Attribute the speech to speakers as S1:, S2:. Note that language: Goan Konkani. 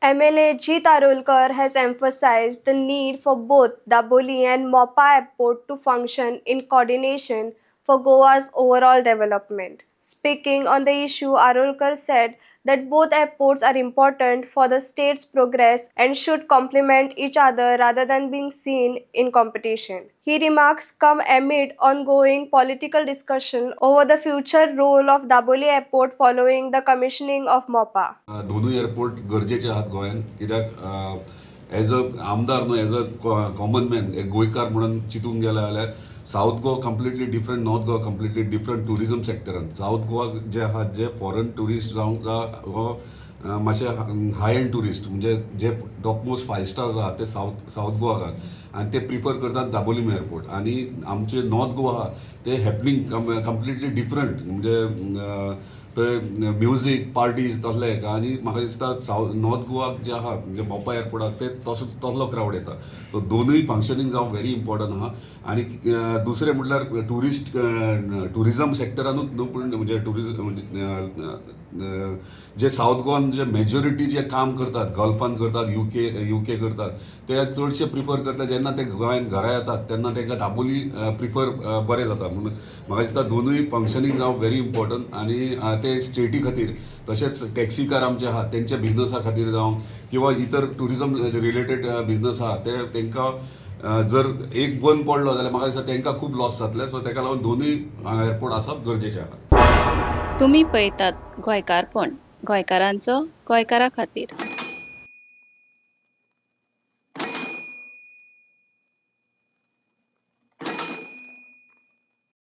S1: MLA Jeet Arolkar has emphasized the need for both Dabolim and Mopa Airport to function in coordination for Goa's overall development. Speaking on the issue, Arolkar said that both airports are important for the state's progress and should complement each other rather than being seen in competition. He remarks come amid ongoing political discussion over the future role of Dabolim Airport following the commissioning of Mopa.
S2: दोनूय एअरपोर्ट गरजेचे आहात गोंयांत, कित्याक एज अ आमदार न्हू, एज अ कॉमन मॅन, एक गोंयकार म्हणून चिंतूंक गेले जाल्यार South Goa completely different, North Goa completely different. Tourism सेक्टरान सावथ गोवा जे आहात, जे फॉरन ट्युरिस्ट जावं हो मातशे हाय एंड ट्युरिस्ट, म्हणजे जे टॉप मोस्ट फायव स्टार्स आहात ते सावथ गोवाक आहात आनी ते प्रिफर करतात दाबोलीम एअरपोर्ट. आनी आमचे नॉर्थ गोवा आहा ते हॅपनिंग कंप्लिटली डिफरंट, म्हणजे थंय म्युजीक, पार्टीज तसले हेका. आनी म्हाका दिसता सावथ नॉर्थ गोवाक जे आहा, म्हणजे मोपा एअरपोर्टाक ते तसो तसलो क्रावड येता. सो दोनूय फंक्शनींग जावप व्हेरी इम्पॉर्टंट आहा. आनी दुसरें म्हटल्यार ट्युरिस्ट ट्युरिजम सेक्टरानूच न्हू, पूण म्हणजे ट्युरिजम म्हणजे जे सावथ गोवान जे मेजॉरिटी जे काम करतात, गल्फान करतात, युके करतात, ते चडशे प्रिफर करतात, जेन्ना ते गोंयांत घरा येतात तेन्ना तांकां दाबोली प्रिफर बरें जाता. म्हणून म्हाका दिसता दोनूय फंक्शनींग जावप व्हेरी इम्पॉर्टंट. आनी ते स्टेटी खातीर, तशेंच टॅक्सीकार आमचे आहात तेंच्या बिजनसा खातीर जावं किंवा इतर ट्युरिजम रिलेटेड बिजनस आहा ते तांकां जर एक बंद पडलो जाल्यार म्हाका दिसता तांकां खूब लॉस जातले. सो ताका लागून दोनूय एअरपोर्ट आसप गरजेचें आहा.
S3: तुमी पळयतात गोंयकारपण, गोंयकारांचो गोंयकारा खातीर.